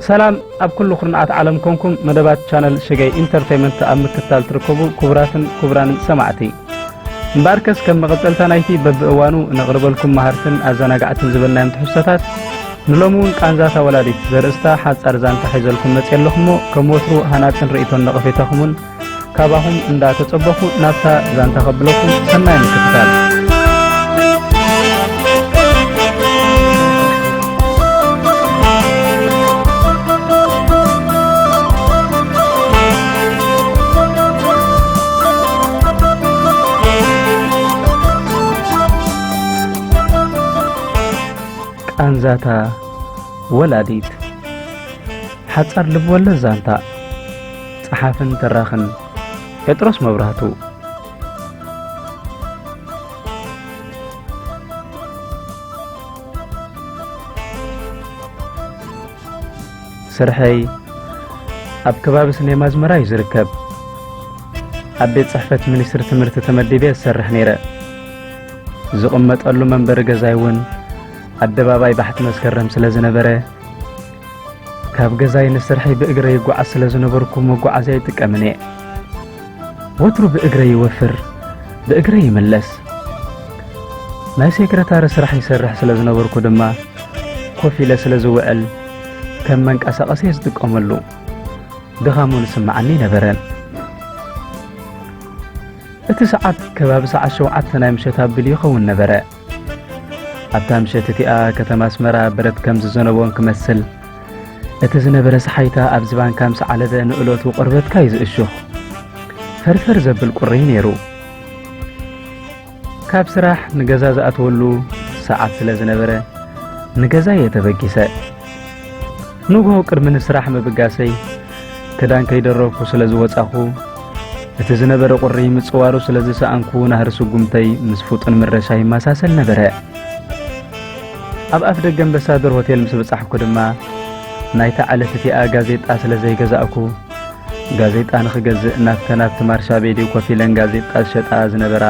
ሰላም ኣብ ኩሉ ኩርናዓት ዓለም ኮንኩም መደባት ቻነል ሽገይ ኢንተርቴይመንት ኣብ ምክትታል ትርከቡ ክቡራትን ክቡራንን ሰማዕቲ። እምበኣርከስ ከም መቐጸልታ ናይቲ በብእዋኑ ነቕርበልኩም መሃርትን ኣዘናጋዕትን ዝበልናዮም ትሕዝቶታት ንሎሚ እውን ቃንዛታ ወላዲት ዘርእስታ ሓጻር ዛንታ ሒዘልኩም መጽየ ኣለኹ እሞ ከም ወትሩ ሃናጽን ርእይቶን ነቐፌታኹምን ካባኹም እንዳተጸበኹ ናብታ ዛንታ ከብለኩም ሰናይ ምክትታል። ቃንዛታ ወላዲት ሓጻር ልብወለድ ዛንታ። ጸሓፍን ተራኽን ጴጥሮስ መብራህቱ። ስርሐይ ኣብ ከባቢ ስኔማ ኣዝመራ እዩ ዝርከብ። ኣብ ቤት ጽሕፈት ሚኒስትሪ ትምህርቲ ተመዲበ እሰርሕ ነይረ። ዝቕመጠሉ መንበሪ ገዛይ እውን ኣደባባይ ባሕቲ መስከረም ስለ ዝነበረ፣ ካብ ገዛይ ንስርሐይ ብእግረይ ይጓዓዝ ስለ ዝነበርኩ መጓዓዝያ ኣይጥቀምን እየ። ወትሩ ብእግረይ ይወፍር፣ ብእግረይ ይምለስ። ናይ ሴክረታሪ ስራሕ ይሰርሕ ስለ ዝነበርኩ ድማ ኮፍ ኢለ ስለ ዝውዕል ከም መንቀሳቐሲ እየ ዝጥቀመሉ። ድኻም እውን ይስምዓኒ ኣይነበረን። እቲ ሰዓት ከባቢ ሰዓት ሸውዓተ ናይ ምሸት ኣቢሉ ይኸውን ነበረ። ኣብታ ምሸት እቲኣ ከተማ ኣስመራ በረድ ከም ዝዘነበ እውን ክመስል፣ እቲ ዝነበረ ጸሓይታ ኣብ ዝባንካ ምስ ዓለበ ንእለቱ ቆርበትካ እዩ ዝእሹኽ። ፈርፈር ዘብል ቁሪ ነይሩ። ካብ ስራሕ ንገዛ ዝኣትወሉ ሰዓት ስለ ዝነበረ፣ ንገዛ እየ ተበጊሰ። ንግሆ ቅድሚ ንስራሕ ምብጋሰይ፣ ክዳን ከይደረብኩ ስለ ዝወጻኹ፣ እቲ ዝነበረ ቁሪ ምጽዋሩ ስለ ዝሰኣንኩ፣ ናህሪ ስጉምተይ ምስ ፍጡን ምረሻ ይመሳሰል ነበረ። ኣብ ኣፍ ደገ ኣምባሳደር ሆቴል ምስ በጻሕኩ ድማ፣ ናይታ ዕለት እቲኣ ጋዜጣ ስለ ዘይገዛእኩ፣ ጋዜጣ ንኽገዝእ ናብተን ኣብቲ ማርሻ ቤዲ ኮፍ ኢለን ጋዜጣ ዝሸጣ ዝነበራ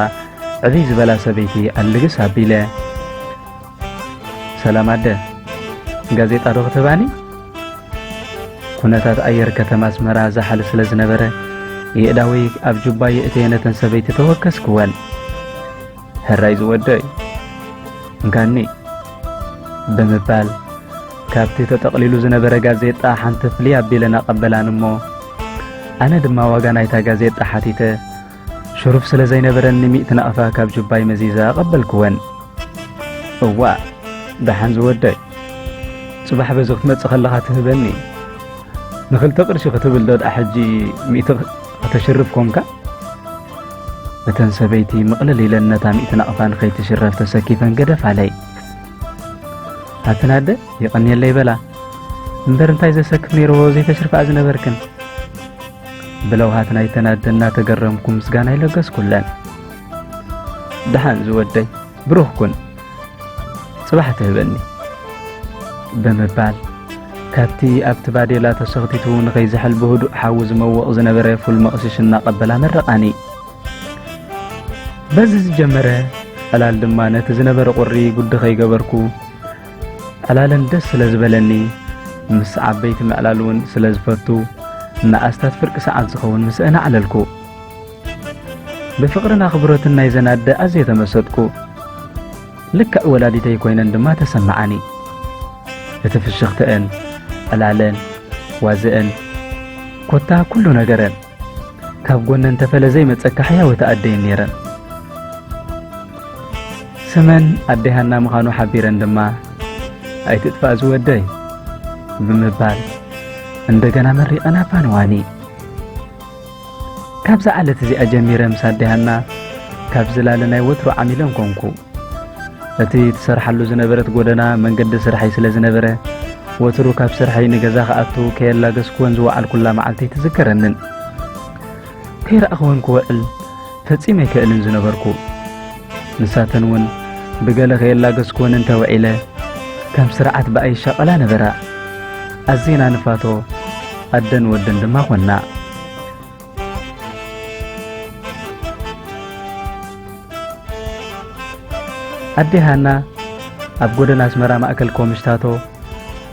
ዕብይ ዝበላ ሰበይቲ ኣልግስ ኣቢለ፣ "ሰላም ኣደ፣ ጋዜጣ ዶ ክትህባኒ?" ኩነታት ኣየር ከተማ ኣስመራ ዛሕሊ ስለ ዝነበረ፣ የእዳወይ ኣብ ጁባይ የእተየ ነተን ሰበይቲ ተወከስክወን። "ሕራይ ዝወደይ፣ እንካኒ" ብምባል፣ ካብቲ ተጠቕሊሉ ዝነበረ ጋዜጣ ሓንቲ ፍልይ ኣቢለን ኣቐበላን እሞ፣ ኣነ ድማ ዋጋ ናይታ ጋዜጣ ሓቲተ፣ ሽሩፍ ስለ ዘይነበረኒ ሚእቲ ናቕፋ ካብ ጁባይ መዚዘ ኣቐበልክወን። "እዋእ፣ ደሓን ዝወደይ፣ ጽባሕ በዚ ክትመጽእ ከለኻ ትህበኒ። ንኽልተ ቅርሺ ክትብል ዶ ደኣ ሕጂ ሚእቲ ከተሽርፍ ኮንካ?" እተን ሰበይቲ ምቕልል ኢለን ነታ ሚእቲ ናቕፋ ንኸይትሽረፍ ተሰኪፈን ገደፋለይ። "ኣትን ኣደ፣ የቐንየለይ በላ። እምበር እንታይ ዘሰክፍ ነይርዎ ዘይተሽርፍኣ ዝነበርክን?" ብለውሃት ናይተን ኣደ እናተገረምኩ ምስጋናይ ለገስኩለን። "ደሓን ዝወደይ፣ ብሩኽ ኩን፣ ጽባሕ ትህበኒ" ብምባል፣ ካብቲ ኣብቲ ባዴላ ተሰኽቲቱ ንኸይዝሕል ብህዱእ ሓዊ ዝመውቕ ዝነበረ ፉል መቕሽሽ እናቐበላ መረቓኒ። በዚ ዝጀመረ ዕላል ድማ ነቲ ዝነበረ ቁሪ ጉዲ ከይገበርኩ፣ ዕላለን ደስ ስለ ዝበለኒ፣ ምስ ዓበይቲ ምዕላል እውን ስለ ዝፈቱ፣ ንኣስታት ፍርቂ ሰዓት ዝኸውን ምስአን ኣዕለልኩ። ብፍቕርን ኣኽብሮትን ናይዘን ኣደ ኣዝየ ተመሰጥኩ። ልክዕ ወላዲተይ ኮይነን ድማ ተሰምዓኒ። እቲ ፍሽኽተአን፣ ዕላለን፣ ዋዘአን፣ ኮታ ኩሉ ነገረን፣ ካብ ጎነን ተፈለ ዘይመጸካ ሕያወቲ ኣደየን ነይረን። ስመን ኣደይ ሃና ምዃኑ ሓቢረን ድማ፣ "ኣይትጥፋእ ዝወደይ" ብምባል እንደገና መሪቐን ኣፋነዋኒ። ካብዛ ዕለት እዚኣ ጀሚረ ምስ ኣደይ ሃና ካብ ዝላለ ናይ ወትሩ ዓሚለን ኮንኩ። እቲ ትሰርሓሉ ዝነበረት ጎደና መንገዲ ስርሐይ ስለ ዝነበረ፣ ወትሩ ካብ ስርሐይ ንገዛ ክኣቱ ከየላገስኩወን ዝወዓልኩላ መዓልቲ ኣይትዝከረንን። ከይረኣኽወን ክውዕል ፈጺመ ኣይክእልን ዝነበርኩ። ንሳተን እውን ብገለ ከየላገስኩወን እንተ ውዒለ፣ ከም ስርዓት ብኣይ ይሻቐላ ነበራ። ኣዚና ንፋቶ ኣደን ወደን ድማ ኾንና። ኣዴ ሃና ኣብ ጎደና ኣስመራ ማእከል ኮምሽታቶ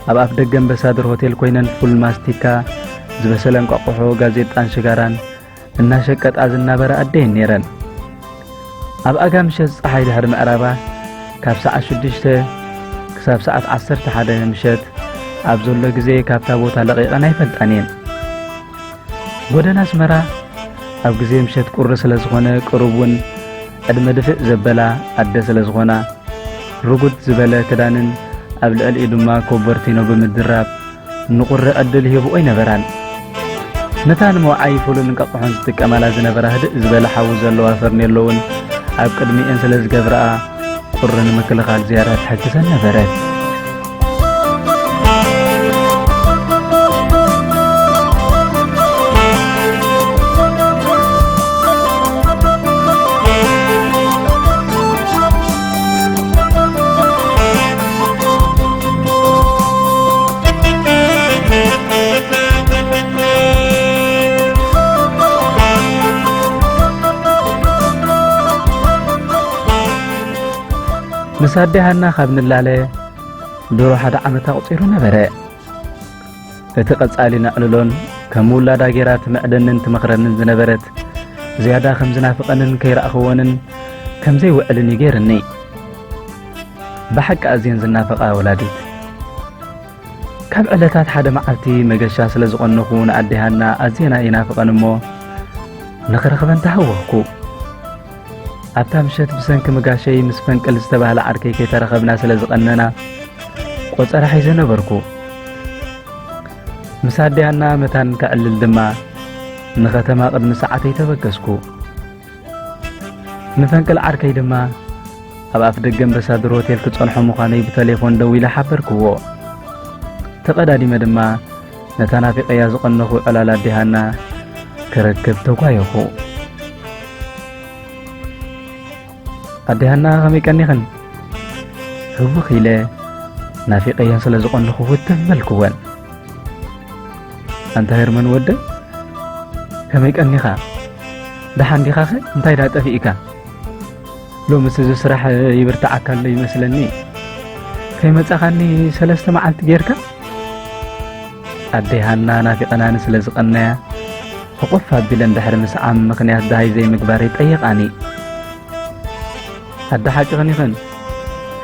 ኣብ ኣፍ ደገ ኣምባሳደር ሆቴል ኮይነን ፉል ማስቲካ፣ ዝበሰለ እንቋቑሖ፣ ጋዜጣን ሽጋራን እናሸቀጣ ዝናበራ ኣደየን ነይረን። ኣብ ኣጋ ምሸት ጸሓይ ድሕሪ ምዕራባ፣ ካብ ሰዓት ሽዱሽተ ክሳብ ሰዓት ዓሰርተ ሓደ ምሸት ኣብ ዘሎ ግዜ ካብታ ቦታ ለቒቐን ኣይፈልጣን እየን። ጎደና ኣስመራ ኣብ ግዜ ምሸት ቁሪ ስለ ዝኾነ፣ ቅሩብ እውን ዕድመ ድፍእ ዘበላ ኣደ ስለ ዝኾና፣ ርጉድ ዝበለ ክዳንን ኣብ ልዕሊኡ ድማ ኮቦርቲኖ ብምድራብ ንቁሪ ዕድል ይህብኦ ኣይነበራን። ነታ ንመውዓዪ ፉልን እንቋቑሖን ዝጥቀማላ ዝነበራ ህድእ ዝበለ ሓዊ ዘለዋ ፈርኔሎ እውን ኣብ ቅድሚኤን ስለ ዝገብርኣ፣ ቁሪ ንምክልኻል ዝያዳ ትሕግዘን ነበረት። ምስ ኣደ ሃና ካብ ንላለ ድሮ ሓደ ዓመት ኣቑጺሩ ነበረ። እቲ ቀጻሊ ነዕልሎን ከም ውላዳ ገይራ ትምዕደንን ትመኽረንን ዝነበረት፣ ዝያዳ ከም ዝናፍቐንን ከይረኣኽወንን ከም ዘይውዕልን እዩ ገይርኒ። ብሓቂ ኣዝየን ዝናፍቓ ወላዲት። ካብ ዕለታት ሓደ መዓልቲ መገሻ ስለ ዝቐነኹ ንኣዴ ሃና ኣዝየን ይናፍቐን እሞ ንኽረኽበን ተሃወኽኩ። ኣብታ ምሸት ብሰንኪ መጋሸይ ምስ ፈንቅል ዝተባህለ ዓርከይ ከይተራኸብና ስለ ዝቐነና፣ ቆጸራ ሒዘ ነበርኩ። ምስ ኣዴ ሃና መታን ከዕልል ድማ ንኸተማ ቅድሚ ሰዓተይ ተበገስኩ። ንፈንቅል ዓርከይ ድማ ኣብ ኣፍ ደገ ኣምባሳደር ሆቴል ክጸንሖ ምዃነይ ብተሌፎን ደዊለ ሓበርክዎ። ተቐዳዲመ ድማ ነታ ናፊቐያ ዝቐነኹ ዕላል ኣዴ ሃና ክረክብ ተጓየኹ። ኣዴ ሃና ከመይ ቀኒኽን? ህውኽ ኢለ ናፊቐየን ስለ ዝቐነኹ ህትፍ በልክወን። ኣንታ ሄርመን ወደይ፣ ከመይ ቀኒኻ? ደሓን ዲኻኸ? እንታይ ደኣ ጠፊእካ? ሎምስ እዚ ስራሕ ይብርትዓካ ኣሎ ይመስለኒ። ከይመጻኻኒ ሰለስተ መዓልቲ ጌርካ? ኣደይ ሃና ናፊቐናኒ ስለ ዝቐነያ፣ ህቑፍ ኣቢለን ድሕሪ ምስዓም ምኽንያት ደሃይ ዘይምግባረይ ጠየቓኒ። ኣደ ሓቅኽን ኢኽን።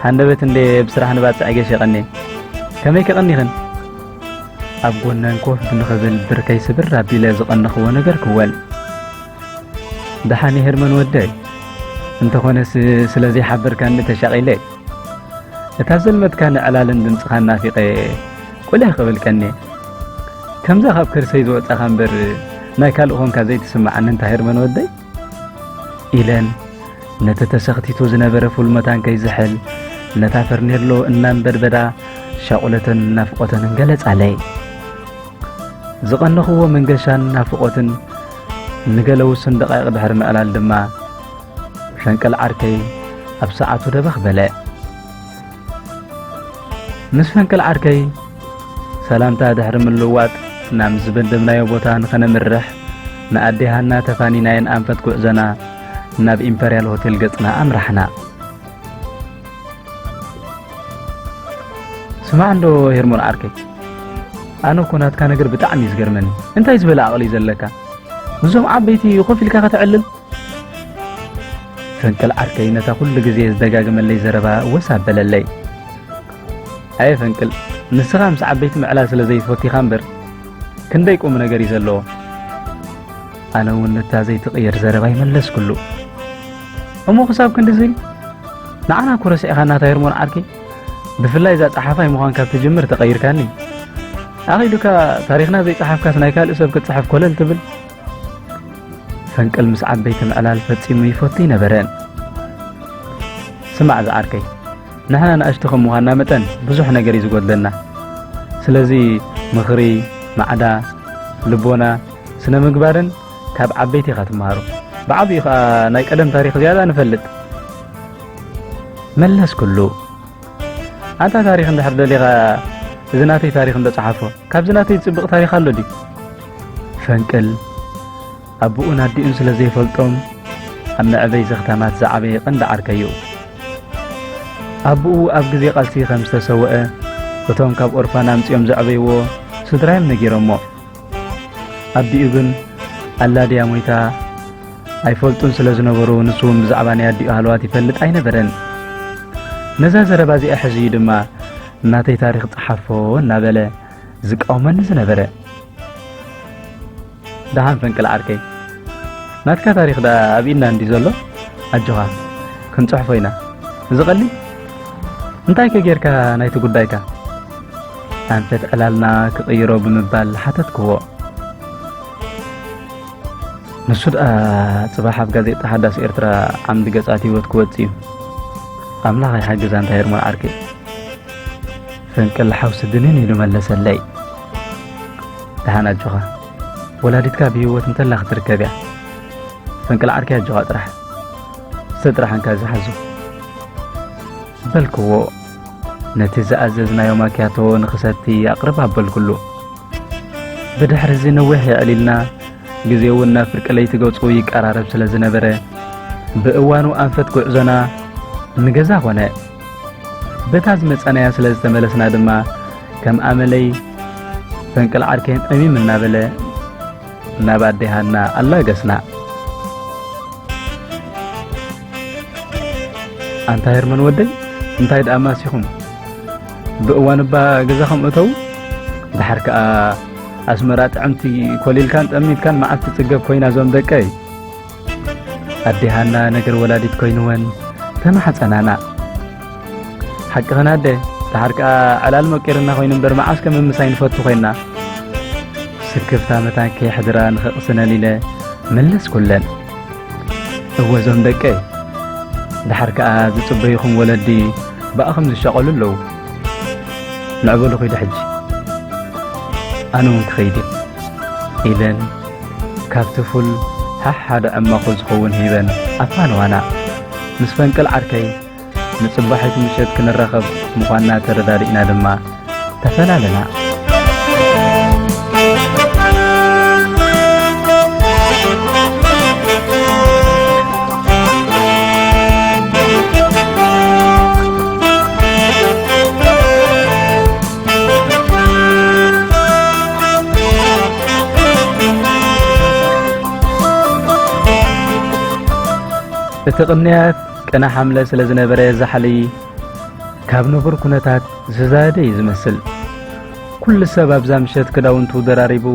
ሃንደበት እንዴ ብስራሕ ንባጽዕ ገሽ የቐኔ። ከመይ ከቐኒኽን? ኣብ ጎነን ኮፍ ብንኽብል ብርከይ ስብር ኣቢለ ዝቐነኽዎ ነገርክወን። ደሓን እየ ሄርመን ወደይ። እንተኾነስ ስለ ዘይሓበርካኒ ተሻቒለ። እታ ዘልመድካኒ ዕላልን ድምጽኻን ናፊቐ ቁልሕ ክብል ቀንየ። ከምዛ ካብ ከርሰይ ዝወጻኻ እምበር ናይ ካልእ ኾንካ ዘይትስምዓኒ እንታ ሄርመን ወደይ? ኢለን ነቲ ተሰኽቲቱ ዝነበረ ፉል መታን ከይዝሕል ነታ ፈርኔሎ እናንበድበዳ ሻቑለተን ናፍቖተንን ገለጻለይ። ዝቐነኽዎ መንገሻን ናፍቖትን ንገለ ውሱን ደቓይቕ ድሕሪ ምዕላል ድማ ፈንቅል ዓርከይ ኣብ ሰዓቱ ደበኽ በለ። ምስ ፈንቅል ዓርከይ ሰላምታ ድሕሪ ምልውዋጥ ናብ ዝመደብናዮ ቦታ ንኸነምርሕ ንኣዴ ሃና ተፋኒናየን ኣንፈት ጉዕዞና ናብ ኢምፐርያል ሆቴል ገጽና ኣምራሕና። ስማዕ እንዶ ሄርሞን ዓርከይ፣ ኣነ እኮ ናትካ ነገር ብጣዕሚ እዩ ዝገርመኒ። እንታይ ዝበለ ዓቕሊ እዩ ዘለካ? ምስዞም ዓበይቲ ኮፍ ኢልካ ከተዕልል? ፈንቅል ዓርከይ ነታ ኩሉ ግዜ ዝደጋግመለይ ዘረባ ወስ ኣበለለይ። ኣየ ፈንቅል፣ ንስኻ ምስ ዓበይቲ ምዕላል ስለ ዘይትፈቱ ኢኻ እምበር፣ ክንደይ ቁም ነገር እዩ ዘለዎ። ኣነ እውን ነታ ዘይትቕየር ዘረባ ይመለስኩሉ። እሞ ክሳብ ክንድዚ ንዓና እኮ ረሲዕኻና፣ ኣታ ሄርሞን ዓርከይ። ብፍላይ እዛ ጸሓፋይ ምዃን ካብ ትጅምር ተቐይርካኒ። ኣኺሉካ ታሪኽና ዘይጸሓፍካስ ናይ ካልእ ሰብ ክትጽሕፍ ኮለል ትብል። ፈንቅል ምስ ዓበይቲ ምዕላል ፈጺሙ ይፈቱ ኣይነበረን። ስማዕ ዝዓርከይ፣ ንሕና ንኣሽቱ ከም ምዃንና መጠን ብዙሕ ነገር እዩ ዝጎድለና። ስለዚ ምኽሪ፣ ማዕዳ፣ ልቦና፣ ስነ ምግባርን ካብ ዓበይቲ ኢኻ ትመሃሮ። ብዓቢኡ ኸኣ ናይ ቀደም ታሪኽ ዝያዳ ንፈልጥ። መለስኩሉ። ኣንታ ታሪኽ እንድሕር ደሊኻ፣ እዚ ናተይ ታሪኽ እንዶ ጸሓፎ። ካብዚ ናተይ ዝጽብቕ ታሪኽ ኣሎ ድዩ? ፈንቅል፣ ኣቦኡን ኣዲኡን ስለ ዘይፈልጦም፣ ኣብ መዕበይ ዘኽታማት ዝዓበየ ቀንዲ ዓርከይ'ዩ። ኣቦኡ ኣብ ግዜ ቃልሲ ከም ዝተሰወአ፣ እቶም ካብ ኦርፋን ኣምጺኦም ዘዕበይዎ ስድራዮም ነጊሮሞ። ኣዲኡ ግን ኣላ ድያ ሞይታ ኣይፈልጡን ስለ ዝነበሩ፣ ንሱ እውን ብዛዕባ ናይ ኣዲኡ ሃለዋት ይፈልጥ ኣይነበረን። ነዛ ዘረባ እዚኣ ሕዚ እዩ ድማ፣ "እናተይ ታሪኽ ጸሓፎ" እናበለ ዝቃወመኒ ዝነበረ። ደሓን ፈንቅል ዓርከይ፣ ናትካ ታሪኽ ደኣ ኣብ ኢድና እንዲ ዘሎ፣ ኣጆኻ፣ ክንጽሕፎ ኢና። እዚ ቀሊል? እንታይ ከ ጌርካ ናይቲ ጉዳይካ? ኣንፈት ዕላልና ክቕይሮ ብምባል ሓተትክዎ። ንሱ ደኣ ጽባሕ ኣብ ጋዜጣ ሓዳስ ኤርትራ ዓምዲ ገጻት ህይወት ክወጽእ እዩ። ኣምላኽ ይሓግዛ እንታይ ሄርሞን ዓርከይ። ፈንቅል ሓውሲ ድንን ኢሉ መለሰለይ። ደሓን ኣጆኻ። ወላዲትካ ብህይወት እንተላ ክትርከብ እያ። ፈንቅል ዓርከይ ኣጆኻ ጥራሕ። ዝተጥራሓንካ እዚ ሓዙ። በልክዎ። ነቲ ዝኣዘዝናዮ ማክያቶ ንኽሰቲ ኣቕርብ ኣበልኩሉ። ብድሕሪ እዚ ነዊሕ የዕሊልና፣ ግዜ እውን ናብ ፍርቂ ለይቲ ገጹ ይቀራረብ ስለ ዝነበረ፣ ብእዋኑ ኣንፈት ጉዕዞና ንገዛ ኾነ። በታ ዝመጸናያ ስለ ዝተመለስና ድማ፣ ከም ኣመለይ ፈንቅል ዓርከይን ዕሚም እናበለ ናብ ኣዴ ሃና ኣላገስና። ኣንታ ሄርመን ወደይ፣ እንታይ ደኣ ማሲኹም? ብእዋን እባ ገዛኹም እተዉ። ደሓር ከኣ ኣስመራ ጥዕምቲ ኮሊልካን ጠሚትካን መዓስ ትጽገብ ኮይና እዞም ደቀይ። ኣዴ ሃና ነገር ወላዲት ኮይንወን ተማሕጸናና። ሓቅኽን ኣደ፣ ደሓር ከኣ ዕላል መቂርና ኮይኑ እምበር መዓስ ከም ምምሳይ ንፈቱ ኮይና። ስክፍታ መታን ከየሕድራ ንኸቕስነን ኢለ መለስኩለን። እወ እዞም ደቀይ፣ ደሓር ከኣ ዝጽበዩኹም ወለዲ ብኣኹም ዝሻቐሉ ኣለዉ። ንዕበሉ ኺዱ ሕጂ። ኣነ እውን ክኸይድ እየ ኢለን ካብቲ ፉል ሓሕ ሓደ ዕማኾ ዝኸውን ሂበን ኣፋነዋና። ምስ ፈንቅል ዓርከይ ንጽባሒት ምሸት ክንራኸብ ምዃንና ተረዳዲእና ድማ ተፈላለና። እቲ ቅንያት ቅነ ሓምለ ስለ ዝነበረ ዛሕሊ ካብ ንቡር ኩነታት ዝዛየደ እዩ ዝመስል። ኩሉ ሰብ ኣብዛ ምሸት ክዳውንቱ ደራሪቡ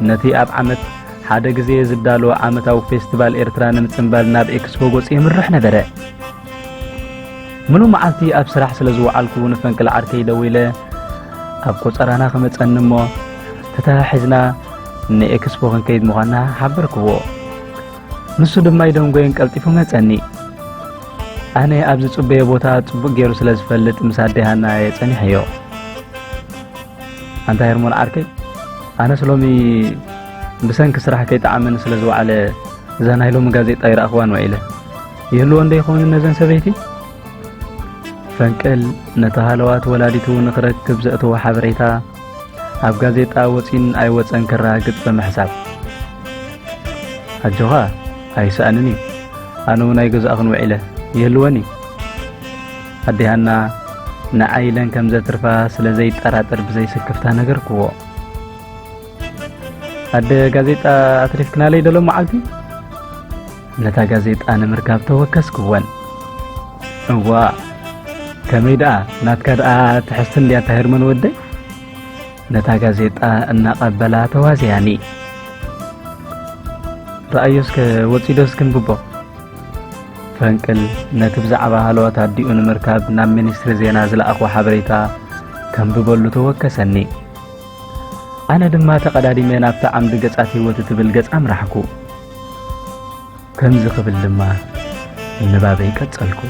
ነቲ ኣብ ዓመት ሓደ ግዜ ዝዳሎ ዓመታዊ ፌስቲቫል ኤርትራ ንምጽንባል ናብ ኤክስፖ ገጹ የምርሕ ነበረ። ምሉእ መዓልቲ ኣብ ስራሕ ስለ ዝወዓልኩ ንፈንቅል ዓርከይ ደዊለ ኣብ ቆጸራና ክመጸኒ እሞ ተተሓሒዝና ንኤክስፖ ክንከይድ ምዃንና ሓበርክዎ። ንሱ ድማ ኣይደንጎየን ቀልጢፉ መጸኒ። ኣነ ኣብ ዝጽበዮ ቦታ ጽቡቕ ገይሩ ስለ ዝፈልጥ ምስ ኣዴ ሃና እየ ጸኒሐዮ። ኣንታ ሄርሞን ዓርከይ፣ ኣነስ ሎሚ ብሰንኪ ስራሕ ከይጠዓመኒ ስለ ዝወዓለ እዛ ናይ ሎሚ ጋዜጣ ኣይረኣኽዋን ውዒለ። ይህልዎ እንዶ ይኸውን ነዘን ሰበይቲ? ፈንቅል ነቲ ሃለዋት ወላዲቱ ንኽረክብ ዘእተዎ ሓበሬታ ኣብ ጋዜጣ ወጺኡን ኣይወጸን ከረጋግጽ ብምሕሳብ፣ ኣጆኻ ኣይሰኣንን እዩ፣ ኣነ እውን ኣይገዛእኹን ውዒለ፣ ይህልወን እዩ። ኣዴ ሃና ንዓይ ኢለን ከም ዘትርፋ ስለ ዘይጠራጠር ብዘይስክፍታ ነገርክዎ። ኣደ ጋዜጣ ኣትሪፍክናለይ ዶ ሎመዓልቲ? ነታ ጋዜጣ ንምርካብ ተወከስክወን። እዋእ፣ ከመይ ደኣ፣ ናትካ ደኣ ትሕዝቲ እንድያ እታ ሄርሞን ወደይ? ነታ ጋዜጣ እናቐበላ ተዋዘያኒ። ረኣዮ እስከ ወጺኡ ዶ እስኪ ኣንብቦ። ፈንቅል ነቲ ብዛዕባ ሃለዋት ኣዲኡ ንምርካብ ናብ ሚኒስትሪ ዜና ዝለኣኽዎ ሓበሬታ ከንብበሉ ተወከሰኒ። ኣነ ድማ ተቐዳዲመ ናብታ ዓምዲ ገጻት ህይወት እትብል ገጽ ኣምራሕኩ። ከምዚ ክብል ድማ ንባበይ ቀጸልኩ።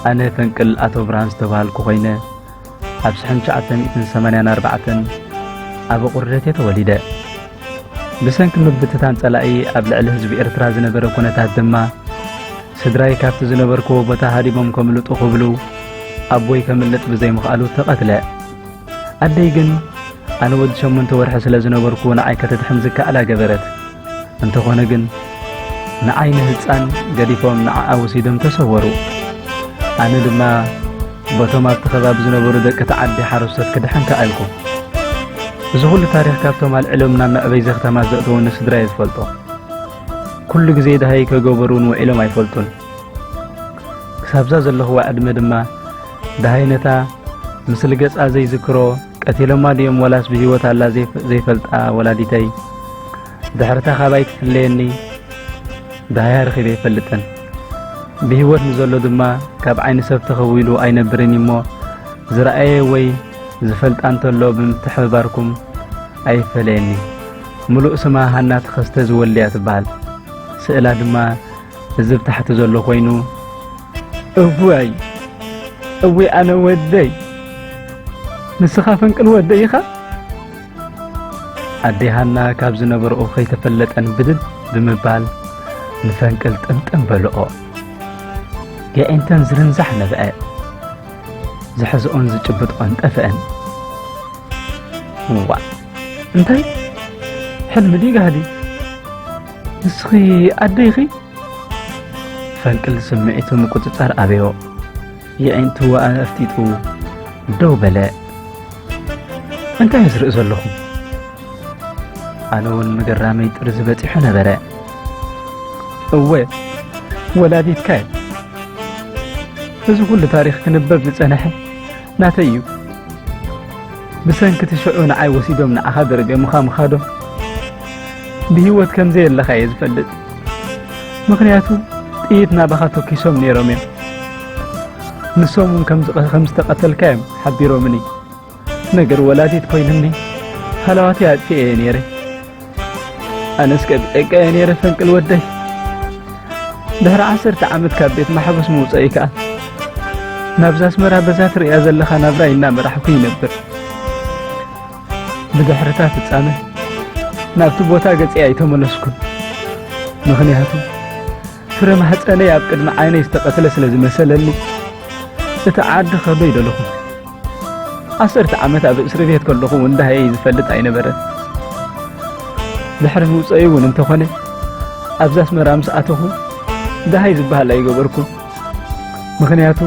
ኣነ ፈንቅል ኣቶ ብርሃን ዝተባህልኩ ኮይነ፣ ኣብ ሽሕን ትሽዓተ ሚእትን ሰማንያን ኣርባዕተን ኣብ ኣቑርደት እየ ተወሊደ። ብሰንኪ ምብትታን ጸላኢ ኣብ ልዕሊ ህዝቢ ኤርትራ ዝነበረ ኩነታት ድማ፣ ስድራይ ካብቲ ዝነበርክዎ ቦታ ሃዲሞም ከምልጡ ክብሉ፣ ኣቦይ ከምልጥ ብዘይምኽኣሉ ተቐትለ። ኣደይ ግን፣ ኣነ ወዲ ሸሞንተ ወርሒ ስለ ዝነበርኩ ንዓይ ከተድሕን ዝከኣላ ገበረት። እንተኾነ ግን፣ ንዓይ ንህጻን ገዲፎም ንዓኣ ወሲዶም ተሰወሩ። ኣነ ድማ በቶም ኣብቲ ከባቢ ዝነበሩ ደቂ እቲ ዓዲ ሓረስቶት ክድሕን ከኣልኩ። እዚ ኩሉ ታሪኽ ካብቶም ኣልዒሎም ናብ መዕበይ ዘኽተማ ዘእተወኒ ስድራ እየ ዝፈልጦ። ኩሉ ግዜ ደሃይ ከይገበሩ እውን ውዒሎም ኣይፈልጡን። ክሳብዛ ዘለኹዋ ዕድመ ድማ ደሃይ ነታ ምስሊ ገጻ ዘይዝክሮ፣ ቀቲሎማ ድዮም ወላስ ብህይወት ኣላ ዘይፈ-፣ ዘይፈልጣ ወላዲተይ፣ ድሕርታ ካባይ ትፍለየኒ ደሃያ ረኺበ ኣይፈልጥን። ብህይወት ንዘሎ ድማ ካብ ዓይኒ ሰብ ተኸዊሉ ኣይነብርን እዩ'ሞ፣ ዝረኣየ ወይ ዝፈልጣ እንተሎ ብምትሕብባርኩም ኣይፈለየኒ። ምሉእ ስማ ሃና ተኸስተ ዝወልድያ ትበሃል። ስእላ ድማ እዚ ብታሕቲ ዘሎ ኮይኑ፣ እዋይ፣ እወይ ኣነ ወደይ፣ ንስኻ ፈንቅል ወደይ ኢኻ? ኣደይ ሃና ካብ ዝነበርኦ ከይተፈለጠን ብድድ ብምባል ንፈንቅል ጥምጥም በልኦ። የዒንተን ዝርንዛሕ ነብዐ። ዝሕዝኦን ዝጭብጥኦን ጠፍአን። ዋእ፣ እንታይ? ሕልሚ ድዩ ጋህዲ? ንስኺ ኣደይኺ? ፈንቅል ስምዒቱ ምቁጽጻር ኣበዮ። የዒንቱ ኣፍጢጡ ደው በለ። እንታይ ዝርኢ ዘለኹ? ኣነ እውን ምግራመይ ጥርዚ በጺሑ ነበረ። እወ፣ ወላዲትካ እየ። እዚ ኩሉ ታሪኽ ክንበብ ዝጸንሐ ናተይ እዩ። ብሰንኪ እቲ ሽዑ ንዓይ ወሲዶም ንዓኻ ደርብዮምኻ ምኻዶም ብህይወት ከም ዘየለኻ እየ ዝፈልጥ። ምኽንያቱ ጥይት ናባኻ ተኪሶም ነይሮም እዮም። ንሶም እውን ከም ዝቐ-፣ ከም ዝተቐተልካ እዮም ሓቢሮምኒ። ነገር ወላዲት ኮይኑኒ ሃለዋተይ ኣጥፊኤ እየ ነይረ። ኣነስ ቀቢጸካ እየ ነይረ ፈንቅል ወደይ። ድሕሪ ዓሰርተ ዓመት ካብ ቤት ማሕቡስ ምውጸእይ ከኣ ናብዛ ኣስመራ በዛ ትርእያ ዘለኻ ናብራይ እናመራሕኩ ይነብር። ብድሕርታ ፍጻመ ናብቲ ቦታ ገጸይ ኣይተመለስኩን። ምኽንያቱ ፍረ ማህጸነይ ኣብ ቅድሚ ዓይነይ ዝተቐትለ ስለ ዝመሰለኒ እቲ ዓዲ ከዶ ኣይደለኹን። ዓሰርተ ዓመት ኣብ እስሪ ቤት ከለኹ እውን ደሃየይ ዝፈልጥ ኣይነበረን። ድሕሪ ምውፀዩ እውን እንተኾነ፣ ኣብዚ ኣስመራ ምስ ኣተኹ ደሃይ ዝበሃል ኣይገበርኩን። ምኽንያቱ፣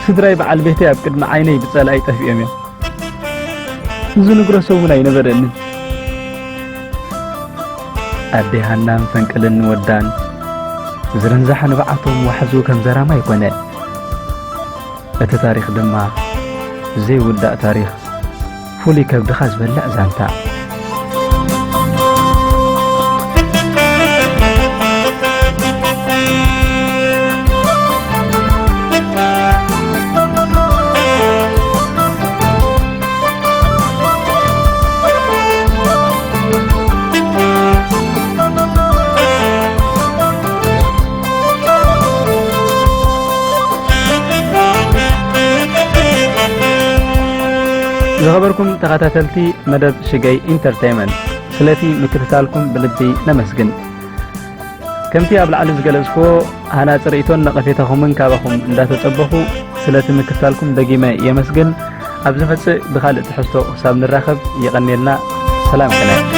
ስድራይ በዓል ቤተይ ኣብ ቅድሚ ዓይነይ ብጸላኢ ጠፊኦም እዮም። ዝንግሮ ሰብ እውን ኣይነበረንን። ኣደይ ሃናን ፈንቅልን ወዳን ዝርንዛሕ ንብዓቶም ዋሕዙ ከም ዘራማይ ኮነ። እቲ ታሪኽ ድማ ዘይውዳእ ታሪኽ፣ ፍሉይ ከብድኻ ዝበልዕ ዛንታ። ዝኸበርኩም ተኸታተልቲ መደብ ሽገይ ኢንተርቴይመንት፣ ስለቲ ምክትታልኩም ብልቢ ነመስግን። ከምቲ ኣብ ላዕሊ ዝገለጽክዎ፣ ሃናጺ ርእይቶን ነቐፌታኹምን ካባኹም እንዳተጸበኹ፣ ስለቲ ምክትታልኩም ደጊመ የመስግን። ኣብ ዝመጽእ ብኻልእ ትሕዝቶ ክሳብ ንራኸብ፣ የቐንየልና። ሰላም ቅነ።